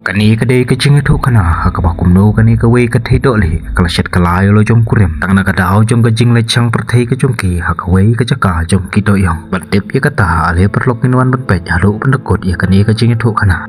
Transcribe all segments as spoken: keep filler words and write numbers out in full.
Kane ka dei ka jingïathuhkhana ha kaba kumno kane kawei ka thei dohlieh ka la shet ka la ïa u la jong kurim tang na ka daw jong ka jingleit shang pyrthei ka jong ki ha kawei ka jaka jong ki dohïong. Ban tip ïa kata, ale paralok ngin wan ban peit haduh ban da kut ïa kane ka jingïathuhkhana.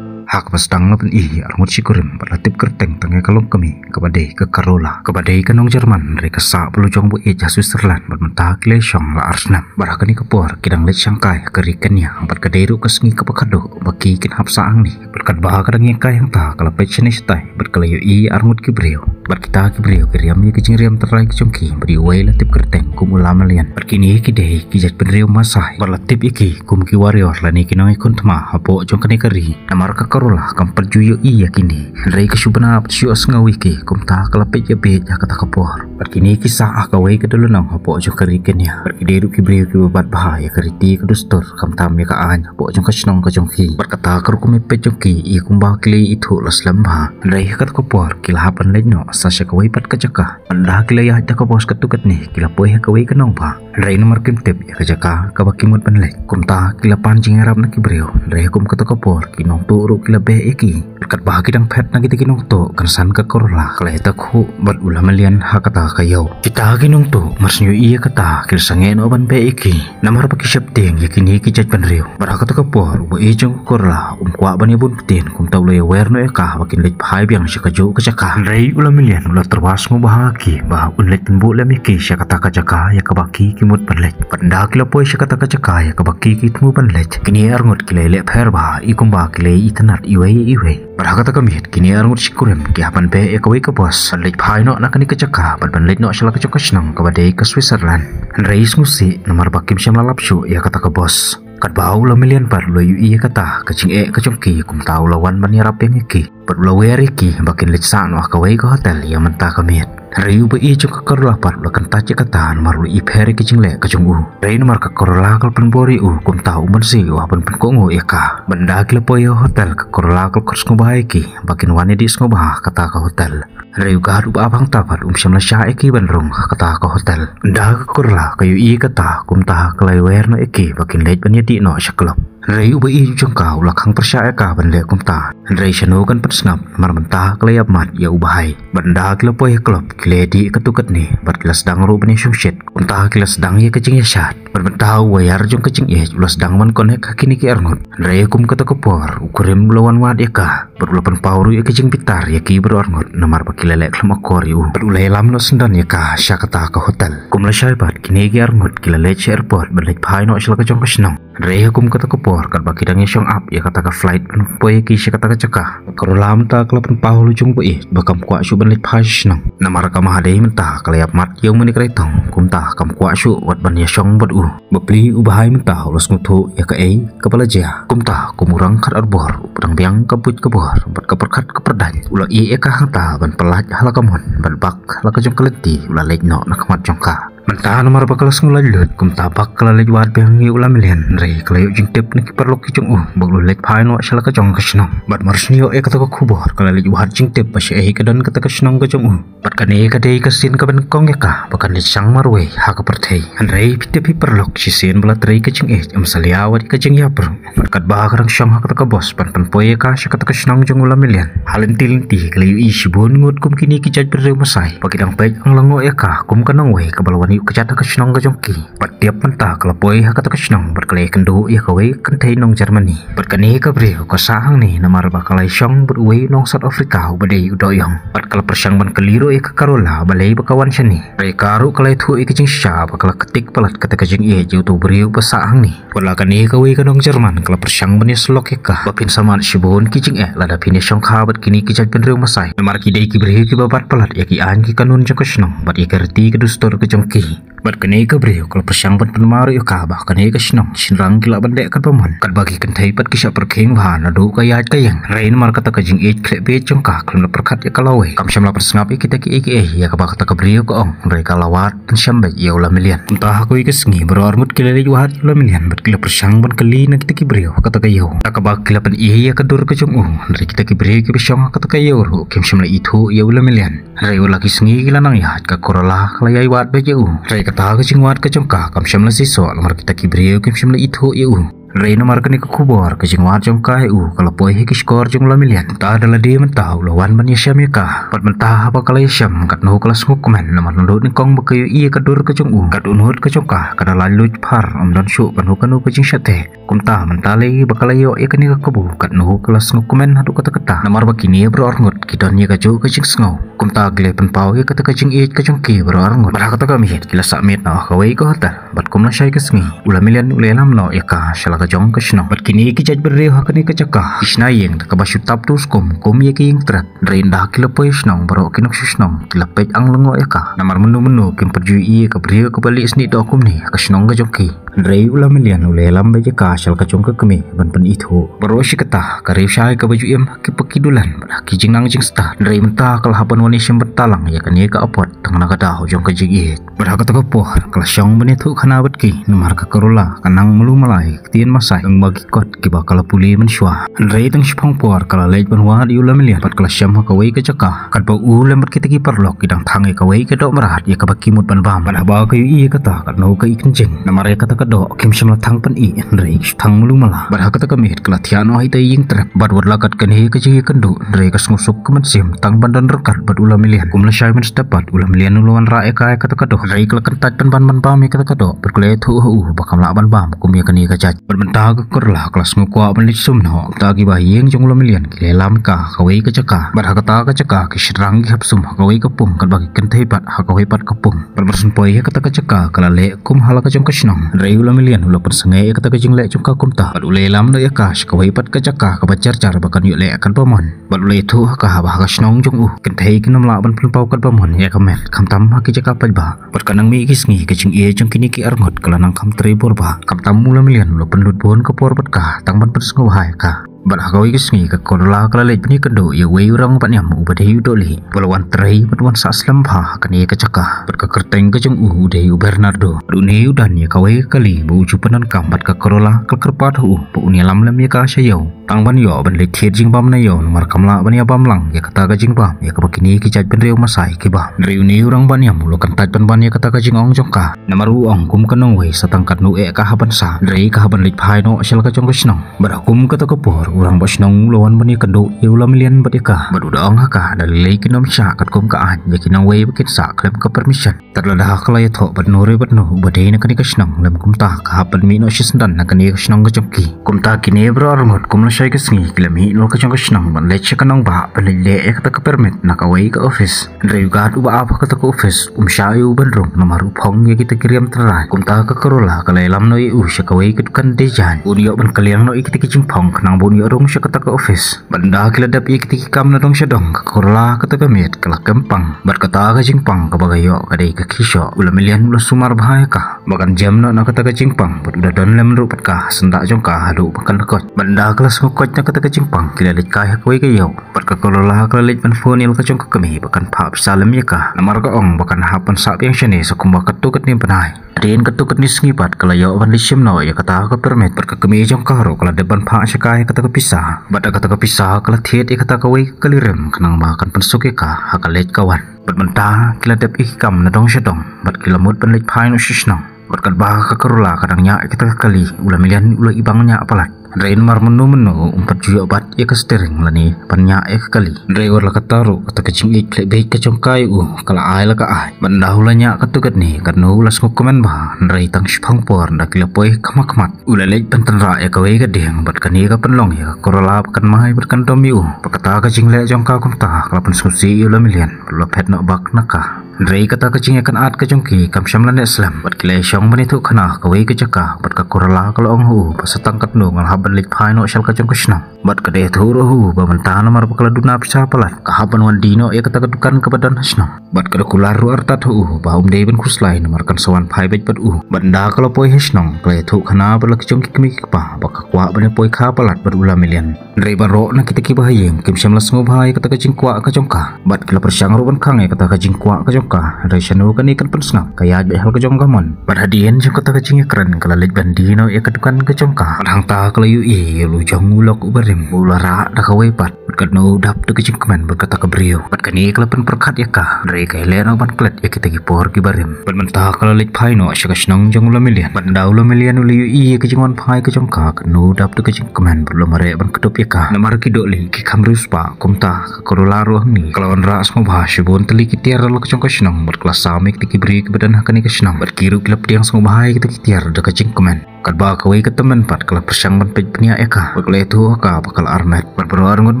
Ha kaba sdang la pyni ïa arngut shi kurim bad la tip kyrteng tang ïa ka longkmie kaba dei ka Carola, kaba dei ka nong German, hynrei ka sah bad u la jong ba ïeit ha Switzerland bad mynta ki la shong la ar snem. Bad ha kane ka por ki dang leit shangkai ha ka ri Kenya bad ka dei ruh ka sngi kaba khadduh ba ki kin hap sah hangne. Bad katba ka dang ïakai hangta ka la peit shane shatai bad ka la ïohi ïa arngut ki briew. Bad kita ki briew ki riam ïa ki jingriam tynrai ki jong ki bad uwei la tip kyrteng kum u Lamelian. Bad kine ki dei ki jait bynriew Masai bad la tip ïa ki kum ki warrior lane ki nongïakhun thma hapoh jong kane ka ri. Namar ka Carola kam pat ju ïohi ïa kine, hynrei ka shu bna bad shu ïohsngew ïa ki, kumta ka la peit ïa bieit ha kata ka por. Bad kine ki sah ha kawei ka dulunong hapoh jong ka ri Kenya. Bad ki dei ruh ki briew kiba bat bha ïa ka riti ka dustur, khamtam ïa ka aiñ hapoh jong ka shnong ka jong ki. Bad kata ka rukom ïapeit jong ki i kumba ki la ithuh la slem bha. Hynrei ha kata ka por ki la hap ban leit noh sa sha kawei pat ka jaka. Bad ynda ki la ïaid da ka bos katto katne ki la poi ha kawei ka nongbah. Hynrei namar kim tip ïa ka jaka kaba ki mut ban leit, kumta ki la pan jingïarap na ki briew. Hynrei ha kum kata ka por ki nongtuh ruh ki la beh ïa ki. Katba ki dang phet na kita ki nongtuh, kynsan ka Carola ka la ïatakhuh bad u Lamelian ha kata ka ïew. Kita ki nongtuh mar shu ïohi ïa kata ki la sangeh noh ban beh ïa ki. Namar ba ki sheptieng ïa kine ki jait bynriew. Bad ha kata ka por u ba ïeit jong ka Carola um kwah ban ïabun ktien, kumta u la ïawer noh ïa ka ba kin leit phai biang sha kajuh ka jaka. Hynrei u Lamelian u la tyrwa sngewbha ha ki ba un leit pynbuh lem ïa ki sha kata ka jaka ïa kaba ki ki mut ban leit. Bad ynda ki la poi sha kata ka jaka ïa kaba ki ki thmu ban leit, kine arngut ki la ïaleh pher bha i kumba ki la ïaitynnad iwei ïa iwei. Bad ha kata ka miet kine arngut shi kurim ki hap ban beh ïa kawei ka bos ban leit phai noh na kane ka jaka bad ban leit noh sha la ka jong ka shnong kaba dei ka Switzerland. Hynrei sngewsih namar ba kim shym la lap shuh ïa kata ka bos. Katba u Lamelian pat u la ïohi ïa kata ka jingeh ka jong ki, kumta u la wan ban ïarap biang ïa ki. Bad u la wer ïa ki ba kin leit sah noh ha kawei ka hotel ïa mynta ka miet. Hynrei u ba ïeit jong ka Carola pat u la kyntait ïa kata namar u la i pher ïa ka jingleh ka jong u. Hynrei namar ka Carola ka la pynbor ïa u, kumta u mynsiem u hap ban pynkohnguh ïa ka. Bad ynda ki la poi ha hotel ka Carola ka la khot sngewbha ïa ki ba kin wan ïadih sngewbha ha kata ka hotel. Hynrei u guard uba ap hangta pat um shym la shah ïa ki ban rung ha kata ka hotel. Ynda ka Carola ka ïohi ïa kata, kumta ka la ïawer noh ïa ki ba kin leit ban ïadih noh sha club. Hynrei u ba ïeit jong ka u la khang pyrshah ïa ka ban leh kumta. Hynrei shano kan pynsngap namar mynta ka la ïap mat ïa u Bahai. Bad ynda ki la poi ha club ki la ïadih katto katne bad ki la sdang ruh ban ïashongshit. Kumta ki la sdang ïa ka jingïashad. Bad mynta u waiar jong ka jingïeit u la sdang ban connect ha kine ki arngut. Hynrei ha kum kata ka por u kurim u la wan wad ïa ka. Bad u la pynpaw ruh ïa ka jingbitar ïa ki baroh arngut namar ba ki la leh khlem akor ïa u. Bad u la ïalam noh syndon ïa ka sha kata ka hotel. Kum lashai pat kine ki arngut ki la leit sha airport ban leit phai noh sha la ka jong ka shnong. Hynrei ha kum kata ka por katba ki dang ïashong ap ïa kata ka flight ban poi ïa ki sha kata ka jaka, ka Carola mynta ka la pynpaw ïa u la jong u ba ïeit ba kam kwah shuh ban leit phai sha shnong. Namar ka Mahadei mynta ka la ïap mat ïa u Manik Raitong, kumta kam kwah shuh wat ban ïashong bad u. Bapli u Bahai mynta u la sngewthuh ïa kaei kaba la jia. Kumta kum u rangkhat arbor u pdeng biang ka buit ka bor bad ka pyrkhat ka pyrdaiñ, u la ïeh ïa ka hangta ban pyllait ha la ka mon bad bak ha la ka jong ka lynti u la leit noh na khmat jong ka. Mynta namar ba ka la sngewlait lut, kumta bak ka la leit wad biang ïa u Lamelian, hynrei ka la ïoh jingtip na ki paralok ki jong u ba u la leit phai noh sha la ka jong ka shnong. Bad mar shu ïoh ïa kata ka khubor ka la leit wad jingtip ba shaei ka don kata ka shnong ka jong u. Bad kane ka dei ka sien kaba nyngkong ïa ka ba kan leit shang marwei ha ka pyrthei. Hynrei phi tip hi paralok, shisien ba la trei ka jingïeit ym salia wat ïa ka jingïap ruh. Bad katba ka dang shong ha kata ka bos ban pynpoi ïa ka sha kata ka shnong jong u Lamelian, ha lynti lynti ka la ïohi shibun ngut kum kine ki jait bynriew Masai ba ki dang peit hanglyngngoh ïa ka kum ka nongwei kaba la wan ïuh kjat ha ka shnong ka jong ki. Bad tiap mynta ka la poi ha kata ka shnong bad ka la ïakynduh ïa kawei ka kynthei nong Germany. Bad kane ka briew ka sah hangne namar ba ka la ïashong bad uwei u nong South Africa uba dei u Doh Yong. Bad ka la pyrshang ban kylli ruh ïa ka Carola balei ba ka wan shane. Hynrei ka ruh ka la ïathuh ïa ka jingshisha ba ka la ktik palat kata ka jingïeit ïa uto u briew ba sah hangne. Wat la kane kawei ka nong German ka la pyrshang ban ïasyllok ïa ka ba phin samad shibun ki jingeh lada phin ïashongkha bad kine ki jait bynriew Masai, namar ki dei ki briew kiba bat palat ïa ki aiñ ki kanun jong ka shnong bad ïa ka riti ka dustur ka jong ki. Bad kane ka briew ka la pyrshang ban pynmar ïa ka ba kane ka shnong shynrang ki lah ban leh katba mon, katba ki kynthei pat ki shah pyrkhing bha naduh ka ïaid ka ïeng. Hynrei namar kata ka jingïeit khleh bieit jong ka khlem da pyrkhat ïa ka lawei, kam shym la pynsngap ïa kita kiei kiei ïa kaba kata ka briew ka ong, hynrei ka la wad pynshem beit ïa u Lamelian. Kumta ha kawei ka sngi baroh arngut ki la leit wad ïa u Lamelian bad ki la pyrshang ban kylli na kita ki briew ha kata ka ïew. Da kaba ki la pyni ïa ka dur ka jong u, hynrei kita ki briew kiba shong ha kata ka ïew ruh kim shym la ithuh ïa u Lamelian. Hynrei wat la ki sngi ki la nang ïaid, ka Carola ka la ïai wad beit ïa u. Hynrei kata ka jingwad ka jong ka kam shym la seisoh namar kita ki briew kim shym la ithuh ïa u. Hynrei namar kane ka khubor ka jingwad jong ka ïa u ka la poi ha ki shkor jong u La Million. Mynta da lade mynta u la wan ban ïashem ïa ka. Bad mynta haba ka la ïashem katno ka la sngewkmen namar naduh nyngkong ba ka ïohi ïa ka dur ka jong u, ka dohnud ka jong ka ka da la luid phar, ym don shuh kano kano ka jingshah teh. Kumta mynta lei ba ka la ïoh ïa kane ka kabu, katno ka la sngewkmen haduh katta katta. Namar ba kine baroh arngut ki don ïa kajuh ka jingsngew. Kumta ki la pynpaw ïa kata ka jingïeit ka jong ki baroh arngut. Bad ha kata ka miet ki la sah miet noh ha kawei ka hotel. Bad kum lashai ka sngi u La Million u la ïalam noh ïa ka sha la ka jong ka shnong. Bad kine ki jait bynriew ha kane ka jaka ki shna ïing da kaba shu tap tu skum kum ïa ki ïing trep. Hynrei ynda ki la poi shnong baroh ki nongshong shnong ki la peit ang lyngngoh ïa ka. Namar mynno mynno kim pat ju ïohi ïa ka briew kaba lieh snieh doh kumne ha ka shnong ka jong ki. Hynrei u La Million u la ïalam beit ïa ka sha la ka jong ka kmie ban pynithuh. Baroh shi katta ka riewshai kaba ju im ha kiba ki dulan bad ha ki jingnang jingstad. Hynrei mynta ka la hap ban wan ïashem bynta lang ïa kane ka apot tang na ka daw jong ka jingïeit. Bad ha kata ka por ka la shong ban ïathuh khana bad ki namar ka Carola ka nang malu mala ïa ka ktien Masai tang ba ki kot kiba ka la pule mynshuwa. Hynrei tang shiphang por ka la leit ban wad ïa u La Million bad ka la shem ha kawei ka jaka. Katba u lem bad kita ki paralok ki dang thang ïa kawei ka doh mrad ïa kaba ki mut ban bam. Bad haba ka ïohi ïa kata katno ka i kynjing. Namar ïa kata ka doh kim shym la thang pyn-i hynrei ka shu thang malu mala. Bad ha kata ka miet ka la thiah noh ha ita i ïing trep. Bad wat la kat kane ka jingïakynduh hynrei ka sngewsuk ka mynsiem tang ban don ryngkat bad u La Million. Kum lashai mynstep pat u La Million u la wanrah ïa ka ïa kata ka doh. Hynrei ka la kyntait pynban ban bam ïa kata ka doh. Bad ka la ïathuh ha u ba kam lah ban bam kum ïa kane ka jait. Bad mynta ka Carola ka la sngewkwah ban leit sum noh. Kumta kiba ha ïing jong u La Million ki la ïalam ïa ka ha kawei ka jaka. Bad ha kata ka jaka ki shynrang ki hap sum ha kawei ka pung katba ki kynthei pat ha kawei pat ka pung. Bad mar shu poi ha kata ka jaka ka la leh kum ha la ka jong ka shnong. Hynrei u La Million u la pynsangeh ïa kata ka jingleh jong ka kumta. Bad u la ïalam noh ïa ka sha kawei pat ka jaka kaba jar jar ba kan ïoh leh katba mon. Bad u la ïathuh ha ka ba ha ka shnong jong u kynthei kin ym lah ban pynpaw katba mon ïa ka met khamtam ha ki jaka paidbah. Bad ka nang mih ki sngi ka jingïeit jong kine ki arngut ka la nang kham trei bor bha. Khamtam u La Million u la pynlut bun ka por bad ka tang ban pynsngewbha ïa ka. Bad ha kawei ka sngi ka Carola ka la leit ban ïakynduh ïa uwei u rangbah niam uba dei u dohlieh. Ba la wan trei bad wan sah slem bha ha kane ka jaka. Bad ka kyrteng ka jong u u dei u Bernardo. Bad une u don ïa kawei ka kali ba u ju pyndonkam bad ka Carola ka la kyrpad ha u ba un ïalam lem ïa ka sha ïew. Tang ban ïoh ban leit thied jingbam na ïew namar kam lah ban ïa bam lang ïa kata ka jingbam ïa kaba kine ki jait bynriew Masai ki bam. Hynrei une u rangbah niam u la kyntait pynban ïa kata ka jingong jong ka. Namar u ong kum ka nongwei sa tang katno eh ka hap ban sah. Hynrei ka hap ban leit phai noh sha la ka jong ka shnong. Bad ha kum kata ka por u rangbah shnong u la wan ban ïakynduh ïa u La Million bad ïa ka. Bad u da ong ha ka da lei lei kin ym shah katkum ka aiñ ïa ki nongwei ba kin sah khlem ka permission. Tad lada ka la ïathoh bad no re bad no uba dei na kane ka shnong lem kumta ka hap ban mih noh shisyndon na kane ka shnong ka jong ki. Kumta kine baroh arngut kum lashai ka sngi ki la mih noh la ka jong ka shnong ban leit sha ka nongbah ban leit leh ïa kata ka permit na kawei ka office. Hynrei u guard uba ap ha kata ka office um shah ïa u ban rung namar u phong ïa kita ki riam tynrai. Kumta ka Carola ka la ïalam noh ïa u sha kawei ka dukan design. Un ïoh ban kylliang noh ïa kita ki jingphong khnang ba un ïoh rung sha kata ka office. Bad ynda ki la dep ïa kita ki kam na dong sha dong ka Carola kata ka miet ka la kem pang. Bad kata ka jingpang kaba ka ïoh ka dei ka khishoh. U La Million u la sumar bha ïa ka ba kan jem noh na kata ka jingpang bad u da don lem ruh bad ka syndah jong ka haduh ba kan da koit. Bad ynda ka la sngewkoit na kata ka jingpang ki la leit kai ha kawei ka ïew. Bad ka Carola ka la leit ban phone ïa la ka jong ka kmie ba kan phah pisa lem ïa ka. Namar ka ong ba kan hap ban sah biang shane sa kumba katto katne bnai. Hadien katto katne sngi pat ka la ïoh ban leit shim noh ïa kata ka permit bad ka kmie jong ka ruh ka la dep ban phah sha ka ïa kata ka pisa. Bad da kata ka pisa ka la thied ïa kata kawei ka kali rim khnang ba kan pynsuk ïa ka ha ka leit ka wan. Bad mynta ki la dep ïa ki kam na dong sha dong bad ki la mut ban leit phai noh sha shnong. Bad katba ka Carola ka dang ñiah ïa kata ka kali u La Million u la ibang ñiah palat. Hynrei namar mynno mynno um pat ju ïoh bat ïa ka steering lane ban ñiah ïa ka kali. Hynrei wat la katta ruh kata ka jingïeit khlem beit ka jong ka ïa u ka la ai la ka ai. Bad ynda u la ñiah katto katne katno u la sngewkmen bha hynrei tang shiphang por ynda ki la poi khmat khmat. U la leit ban tynrah ïa kawei ka dieng bad kane ka pynlong ïa ka Carola ba kan mai bad kan dom ïa u. Bad kata ka jingleh jong ka kumta ka la pynsngewsih ïa u La Million bad u la phet noh bak na ka. Hynrei kata ka jingïakynad ka jong ki kam shym la neh slem bad ki la ïashong ban ïathuh khana ha kawei ka jaka bad ka Carola ka la ong ha u ba sa tang katno nga la hap ban leit phai noh sha la ka jong ka shnong. Bad ka da ïathuh ruh ha u ba mynta namar ba ka la duna pisa palat ka hap ban wan die noh ïa kata ka dukan kaba don ha shnong. Bad ka da kular ruh artat ha u ba um dei ban khuslai namar kan sa wan phai beit bad u. Bad ynda ka la poi ha shnong ka la ïathuh khana bad la ki jong ki kmie ki kpa ba ka kwah ban ïa poi kha palat bad u La Million. Hynrei baroh na kita kiba ha ïing kim shym la sngewbha ïa kata ka jingkwah ka jong ka. Bad ki la pyrshang ruh ban khang ïa kata ka jingkwah ka jong ka. Hynrei shano kane kan pynsngap ka ïaid beit ha la ka jong ka mon. Bad hadien jong kata ka jingïakren ka la leit ban die noh ïa ka dukan ka jong ka. Bad hangta ka la ïohi ïa u jong u lok uba rim u la rah da kawei pat. Katno u dap da ka jingkmen bad kata ka briew. Bad kane ka la pynpyrkhat ïa ka. Hynrei ka ïaleh noh ban klet ïa kita ki por ki barim. Bad mynta ka la leit phai noh sha ka shnong jong u Lamilian. Bad ynda u Lamilian u la ïohi ïa ka jingwan phai ka jong ka, katno u dap da ka jingkmen bad u la mareh ban kdup ïa ka. Namar ki dohlieh ki kham riewspah, kumta ka Carola ruh hangne ka la wanrah sngewbha shibun tylli ki tiar la ka jong ka shnong bad ka la sam ïa kita ki briew kiba don ha kane ka shnong. Bad ki ruh ki la pdiang sngewbha ïa kita ki tiar da ka jingkmen. Katba kawei ka tymmen pat ka la pyrshang ban peit bniah ïa ka, bad ka la ïathuh ha ka ba ka la armet. Bad baroh arngut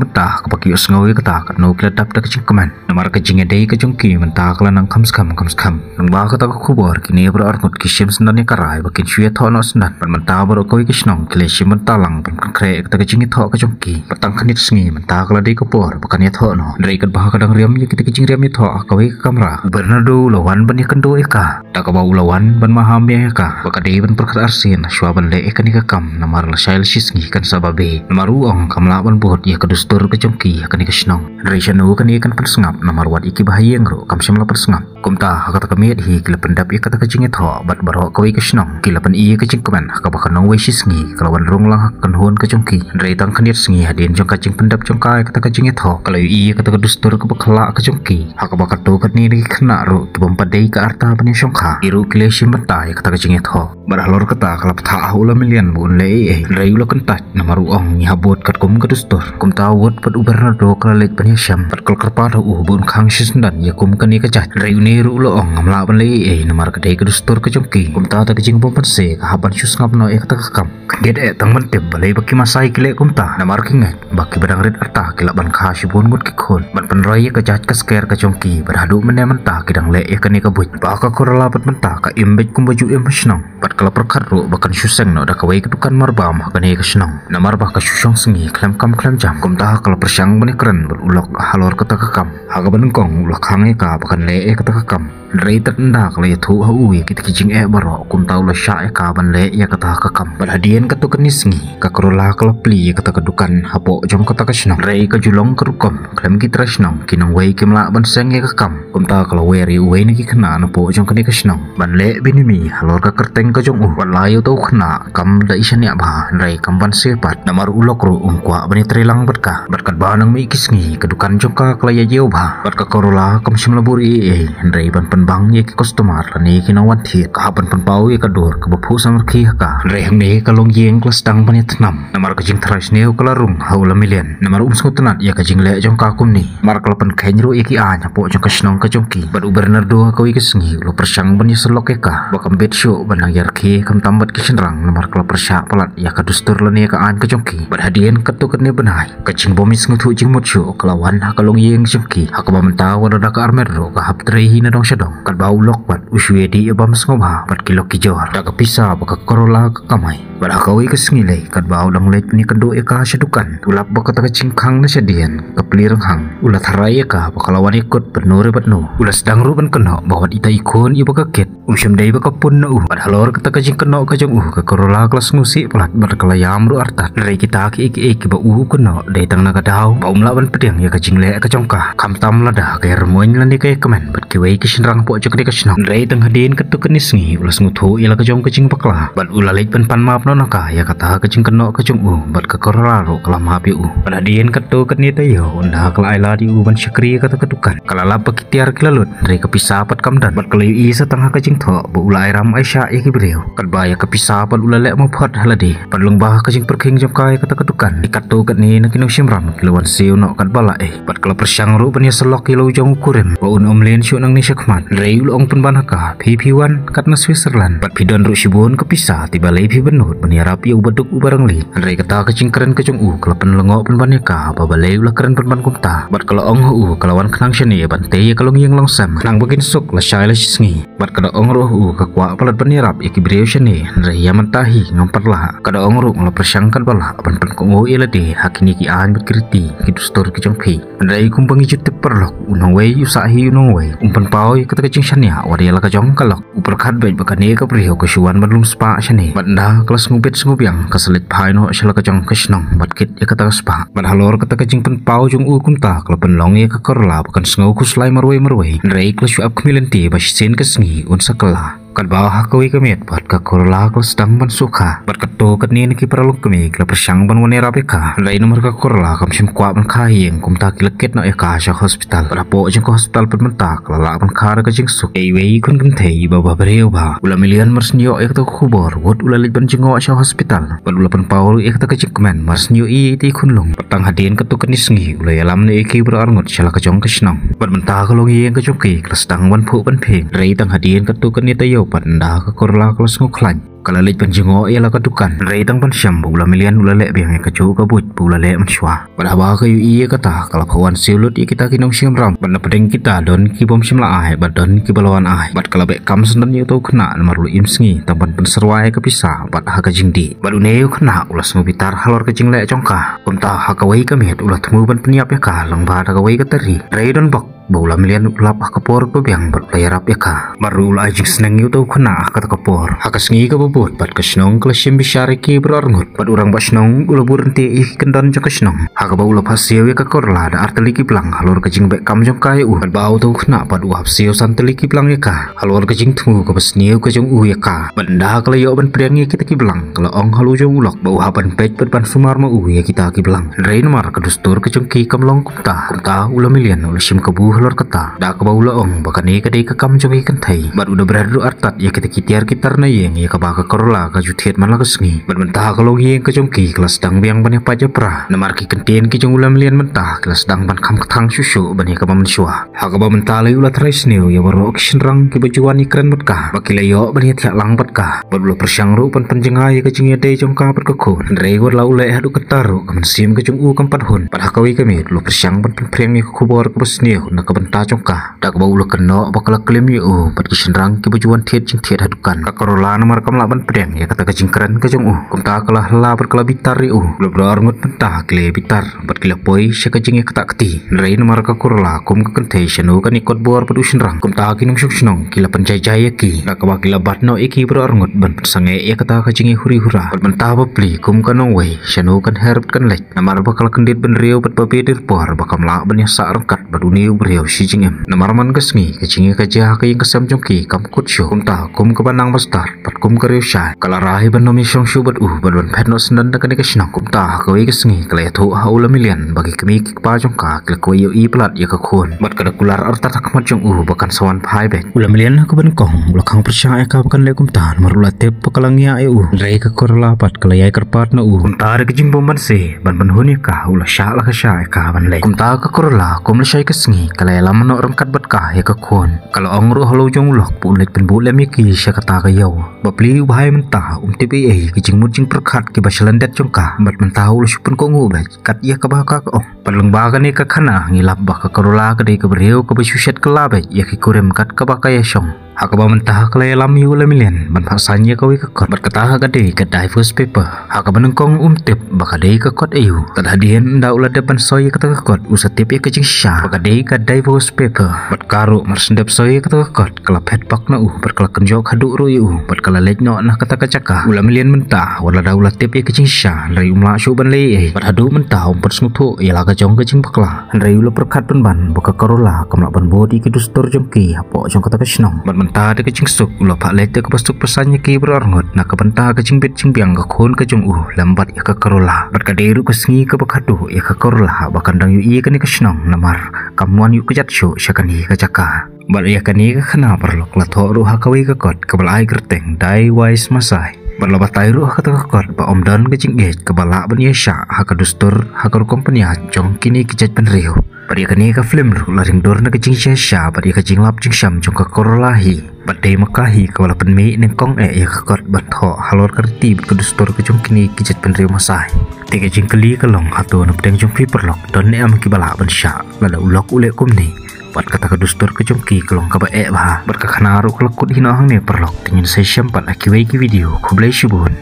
mynta kaba ki ïohsngew ïa kata, katno ki la dap da ka jingkmen. Namar ka jingïadei ka jong ki mynta ka la nang kham skhem kham skhem. Lyngba kata ka khubor, kine baroh arngut ki shim syndon ïa ka rai ba kin shu ïathoh noh syndon. Bad mynta baroh kawei ka shnong ki la shim bynta lang ban pynkhreh ïa kata ka jingïathoh ka jong ki. Bad tang khyndiat sngi mynta ka la dei ka por ba kan ïathoh noh. Hynrei katba ka dang riam ïa kita ki jingriam ïathoh ha kawei ka kamra, u Bernardo u la wan ban ïakynduh ïa ka. Da kaba u la wan ban maham ïa ka, ba ka dei ban pyrkhat arsien shuwa ban leh ïa kane ka kam, namar lashai lashisngi kan sa babe. Namar u ong kam lah ban bud ïa ka dustur ka jong ki ha kane ka shnong. Hynrei shano kane kan pynsngap, namar wat ïa kiba ha ïing ruh kam shym la pynsngap. Kumta ha kata ka miet hi ki la pyndep ïa kata ka jingïathoh, bad baroh kawei ka shnong ki la pyni ïa ka jingkmen ha kaba ka nongwei shisngi ka la wan rung lang ha ka kynhun ka jong ki. Hynrei tang khyndiat sngi hadien jong ka jingpyndep jong ka ïa kata ka jingïathoh, ka la ïohi ïa kata ka dustur kaba khyllah ka jong ki. Ha kaba katto katne na ki khynnah ruh ki bym pat dei ka rta ban ïashongkha, ki ruh ki la shim bynta ïa kata ka jingïathoh. Bad halor kata ka la pynthah ha u Lamilian ba un leh ei ei. Hynrei u la kyntait namar u ong ngi hap bud katkum ka dustur. Kumta u Wood bad u Bernardo ka la leit ban ïashem bad ka la kyrpad ha u ba un khang shisyndon ïa kum kane ka jait. Hynrei une ruh u la ong ngam lah ban leh ei ei namar ka dei ka dustur ka jong ki. Kumta da ka jingbympanse ka hap ban shu sngap noh ïa kata ka kam. Khyndiat eh tang ban tip balei ba ki Masai ki leh kumta, namar ki ngeit ba kiba dang rit rta ki lah ban kha shibun ngut ki khun ban pynroi ïa ka jait ka sker ka jong ki, bad haduh mynne mynta ki dang leh ïa kane ka buit. Ba ka Carola pat mynta ka im beit kumba ju im ha shnong, bad ka la pyrkhat ruh ba kan shu seng noh da kawei ka dukan marbam ha kane ka shnong, namar ba ka shu shong sngi khlem kam khlem jam. Kumta ka la pyrshang ban ïakren bad u Lok halor kata ka kam. Ha kaba nyngkong u la khang ïa ka ba kan leh ïa kata ka kam. Hynrei tad ynda ka la ïathuh ha u ïa kita ki jingeh baroh, kumta u la shah ïa ka ban leh ïa kata ka kam. Bad hadien katto katne sngi ka Carola ka la plie ïa kata ka dukan hapoh jong kata ka shnong. Hynrei ka ju long ka rukom khlem ki trai shnong, ki nongwei kim lah ban seng ïa ka kam. Kumta ka la wer ïa uwei na ki khynnah napoh jong kane ka shnong ban leh binimi halor ka kyrteng ka jong u. Wat la ïa uta u khynnah kam da i shaniah bha, hynrei kam banse pat, namar u Lok ruh um kwah ban ïatreilang bad ka. Bad katba nang mih ki sngi ka dukan jong ka ka la ïajew bha, bad ka Carola kam shym la bud ei ei, hynrei ban pynbang ïa ki customer lane ki nongwan thied ka hap ban pynpaw ïa ka dur kaba phuh samrkhie ha ka. Hynrei hangne ka longïing ka la sdang ban ïathnam, namar ka jingtharai sniew ka la rung ha u Lamilian, namar um sngewtynnat ïa ka jingleh jong ka kumne. Namar ka la pynkheiñ ruh ïa ki aiñ hapoh jong ka shnong ka jong ki. Bad u Bernardo ha kawei ka sngi u la pyrshang ban ïasyllok ïa ka ba kam bit shuh ban nang ïarkhie khamtam bad ki shynrang, namar ka la pyrshah palat ïa ka dustur lane ka aiñ ka jong ki. Bad hadien katto katne bnai ka jingbym ïasngewthuh jingmut shuh ka la wan ha ka longïing jong ki, ha kaba mynta wat lada ka armet ruh ka hap trei hi na dong sha dong. Katba u Lok pat u shu ïadih ïa bam sngewbha bad ki lok ki jor da ka pisa ba ka Carola ka kamai. Bad ha kawei ka sngi lei katba u dang leit ban ïakynduh ïa ka sha dukan, u lap ba kata ka jingkhang na shadien ka plie rynghang. U la tharai ïa ka ba ka la wan ïakut bad no re bad no. U la sdang ruh ban kynnoh ba wat ita i khun iba ka kit um shym dei ba ka pun na u. Bad halor kata ka jingkynnoh ka jong u ka Carola ka la sngewsih palat bad ka la ïam ruh artat. Hynrei kita kiei kiei kiba u kynnoh dei tang na ka daw ba um lah ban pdiang ïa ka jingleh ka jong ka, khamtam lada ka ïarmmuiñ lane ka ïakmen bad kiwei ki shynrang hapoh jong kane ka shnong. Hynrei tang hadien katto katne sngi u la sngewthuh ïa la ka jong ka jingbakla bad u la leit ban pan map noh na ka ïa kata ka jingkynnoh ka jong u, bad ka Carola ruh ka la map ïa u. Bad hadien katto katne taïew, ynda ka la ai lad ïa u ban shakri ïa kata ka dukan, ka la lap ba ki tiar ki la lut, hynrei ka pisa pat kam don. Bad ka la ïohi sa tang ha ka jingthoh ba u la ai ram ai shah ïa ki briew, katba ïa ka pisa pat u la leh mawphot ha lade. Bad lyngba ka jingpyrkhing jong ka ïa kata ka dukan, katto katne na ki nongshim ram ki la wan siew noh katba lah ei. Bad ka la pyrshang ruh ban ïasyllok ïa la u jong u kurim ba un ym leit shuh nangne shakhmat. Hynrei u la ong pynban ha ka, phi phi wan kat na Switzerland bad phi don ruh shibun ka pisa, te balei phi bynnud ban ïarap ïa u baduk u barangli. Hynrei kata ka jingkren ka jong u ka la pynlyngngoh pynban ïa ka ba balei u la kren pynban kumta. Bad ka la ong ha u ka la wan khnang shane ban tei ïa ka longïing longsem khnang ba kin suk lashai lashisngi. Bad ka da ong ruh ha u ka kwah palat ban ïarap ïa ki briew shane, hynrei ïa mynta hi ngam pat lah. Ka da ong ruh nga la pyrshang katba lah ban pynkohnguh ïa lade ha kine ki aiñ bad ki riti ki dustur ki jong phi. Hynrei kumba ngi ju tip paralok, u nongwei u sah hi u nongwei, um pynpaw ïa kata ka jingshaniah wat ïa la ka jong ka lok. U pyrkhat beit ba kane ka briew ka shu wan ban lum spah shane. Bad ynda ka la sngewbit sngewbiang ka sa leit phai noh sha la ka jong ka shnong bad kit ïa kata ka spah. Bad halor kata ka jingpynpaw jong u kumta ka la pynlong ïa ka Carola ba kan sngew khuslai marwei marwei. Hynrei ka la shu ap khmih lynti ba shisien ka sngi un sa kylla. Katba ha kawei ka miet bad ka Carola ka la sdang ban sukha. Bad katto katne na ki para longkmie ki la pyrshang ban wan ïarap ïa ka. Hynrei namar ka Carola kam shym kwah ban kha ïing, kumta ki la kit noh ïa ka sha hospital. Bad hapoh jong ka hospital pat mynta ka la lah ban kha da ka jingsuk. Iwei i khun kynthei iba ba briew bha, u Lamilian, mar shu ïoh ïa kata ka khubor, wut u la leit ban jngoh sha hospital. Bad u la pynpaw ïa kata ka jingkmen mar shu ïoh ïa ita i khunlung. Bad tang hadien katto katne sngi u la ïalam noh ïa ki baroh arngut sha la ka jong ka shnong. Bad mynta ka longïing ka jong ki ka la sdang ban phuh ban phieng. Hynrei tang hadien katto katne taïew pat ynda ka Carola ka la sngewkhlaiñ, ka la leit ban jngoh ïa la ka dukan. Hynrei tang ban shem ba u Lamilian u la leh biang ïa kajuh ka buit ba u la leh mynshuwa. Bad haba ka ïohi ïa kata ka la phah wan siew lut ïa kita ki nongshim ram. Bad na pdeng kita don ki bym shym la ai bad don kiba la wan ai. Bad ka la beh kam syndon ïa uta u khynnah namar u la im sngi tang ban pynsyrwa ïa ka pisa bad ha ka jingdih. Bad une u khynnah u la sngewbitar halor ka jingleh jong ka. Kumta ha kawei ka miet u la thmu ban pynïap ïa ka lyngba da kawei ka tari. Hynrei don bok ba u Lamilian u lap ha ka por kaba biang bad u la ïarap ïa ka. Bad ruh u la ai jingsneng ïa uta u khynnah ha kata ka por. Ha ka sngi kaba bud pat ka shnong ka la shim bishar ïa ki baroh arngut. Bad u rangbah shnong u la bud ryntih ïa ki kyndon jong ka shnong, ha kaba u la phah siew ïa ka Carola da ar tylli ki blang halor ka jingbeh kam jong ka ïa u. Bad ba uta u khynnah pat u hap siew san tylli ki blang ïa ka halor ka jingthmu kaba sniew ka jong u ïa ka. Bad ynda ka la ïoh ban pdiang ïa kita ki blang ka la ong halor jong u lok ba u hap ban peit bad ban sumar ma u ïa kita ki blang. Hynrei namar ka dustur ka jong ki kam long kumta, kumta u Lamilian u la shim kabu halor kata, da kaba u la ong ba kane ka dei ka kam jong ki kynthei. Bad u da bret ruh artat ïa kita ki tiar ki tar na ïing ïa kaba ka Carola ka ju thied man la ka sngi. Bad mynta ka longïing ka jong ki ka la sdang biang ban ïapait ïapra, namar ki kyntien ki jong u Lamilian mynta ki la sdang ban kham kthang shuh shuh ban ïa kaba mynshuwa. Ha kaba mynta lei u la trai sniew ïa baroh ki shynrang kiba ju wan ïakren bad ka ba ki la ïoh ban ïathiah lang bad ka. Bad u la pyrshang ruh ban pynjngai ïa ka jingïadei jong ka bad ka khun. Hynrei wat la u leh haduh katta ruh ka mynsiem ka jong u kam pat hun. Bad ha kawei ka miet u la pyrshang ban pynphriang ïa ka khubor kaba sniew na ka bynta jong ka, da kaba u la kynnoh ba ka la klim ïa u bad ki shynrang kiba ju wan thied jingthied ha dukan. Ka Carola namar kam lah ban pdiang ïa kata ka jingkren ka jong u, kumta ka la hla bad ka la bitar ïa u. Baroh arngut mynta ki la bitar bad ki la poi sha ka jingïakata kti. Hynrei namar ka Carola kum ka kynthei shano kan ïakot bor bad u shynrang, kumta ki nongshong shnong ki la pynjai jai ïa ki, da kaba ki la bat noh ïa ki baroh arngut ban pynsangeh ïa kata ka jingïahuri hura. Bad mynta bapli kum ka nongwei shano kan her bad kan leit, namar ba ka la kyndit bynriew bad ba bit por ba kam lah ban ïasah ryngkat bad une u briew shi jingim. Namar man ka sngi ka jingïakajia ka ïing ka sem jong ki kam kut shuh, kumta kum kaba nang ba stad bad kum ka riewshai ka la rai ban ym ïashong shuh bad u bad ban phet noh syndon da kane ka shnong. Kumta ha kawei ka sngi ka la ïathuh ha u Lamilian ba ki kmie ki kpa jong ka ki la kwah ïohi palat ïa ka khun. Bad ka da kular artat ha khmat jong u ba kan sa wan phai beit. U Lamilian ha kaba nyngkong u la khang pyrshah ïa ka ba kan leh kumta namar u la tip ba ka la ngiah ïa u. Hynrei ka Carola pat ka la ïai kyrpad na u. Kumta da ka jingbymbanse ban pynhun ïa ka u la shah la ka shah ïa ka ban leit. Kumta ka Carola kum lashai ka sngi ka la ïalam noh ryngkat bad ka ïa ka khun. Ka la ong ruh halor jong u lok ba un leit pynbuh lem ïa ki sha kata ka ïew. Bapli u bhai mynta um tip ei ei ki jingmut jingpyrkhat kiba sha lyndet jong ka. Bad mynta u la shu pynkohnguh beit kat ïa kaba ka ong. Bad lyngba kane ka khana ngi lap ba ka Carola ka dei ka briew kaba shu shet kylla beit ïa ki kurim kat kaba ka ïashong. Ha kaba mynta ka la ïalam ïa u Lamilian ban phah saiñ ïa kawei ka kot bad kata ka dei ka divorce paper. Ha kaba nyngkong um tip ba ka dei ka kot aïu. Kat hadien ynda u la dep ban soi ïa kata ka kot u sa tip ïa ka jingshisha ba ka dei ka divorce paper. Bad ka ruh mar shu dep soi ïa kata ka kot ka la phet bak na u bad ka la kynjoh khadduh ruh ïa u bad ka la leit noh na kata ka jaka. U Lamilian mynta wat lada u la tip ïa ka jingshisha hynrei um lah shuh ban leh ei ei. Bad haduh mynta um pat sngewthuh ïa la ka jong ka jingbakla. Hynrei u la pyrkhat pynban ba ka Carola kam lah ban bud ïa ki dustur jong ki hapoh jong kata ka shnong. Bad mynta da ka jingsuk u la phah leit da kaba suk ba saiñ ïa ki baroh arngut na ka bynta ka jingbit jingbiang ka khun ka jong u lem bad ïa ka Carola. Bad ka dei ruh ka sngi kaba khadduh ïa ka Carola ba kan dang ïohi ïa kane ka shnong namar kam wan ïuh kjat shuh sha kane ka jaka. Bad ïa kane ka khana paralok la thoh ruh ha kawei ka kot kaba la ai kyrteng Dai Wise Masai. Bad la batai ruh ha kata ka kot ba ym don ka jingïeit kaba lah ban ïashah ha ka dustur ha ka rukom pynïaid jong kine ki jaitbynriew. Bad ïa kane ka film ruh la ring dur na ka jingshisha bad ïa ka jinglap jingsham jong ka Carola hi. Bad dei ma ka hi kaba la pynmih nyngkong eh ïa ka kot ban thoh halor ka riti bad ka dustur ka jong kine ki jaitbynriew Masai. Te ka jingkylli ka long, hato na pdeng jong phi paralok don ne em kiba lah ban shah lada u lok u leh kumne? Bad kata ka dustur ka jong ki ka long kaba eh bha. Bad ka khana ruh ka la kut hi noh hangne paralok. Te ngin sa ïashem pat ha kiwei ki video. Khublei shibun.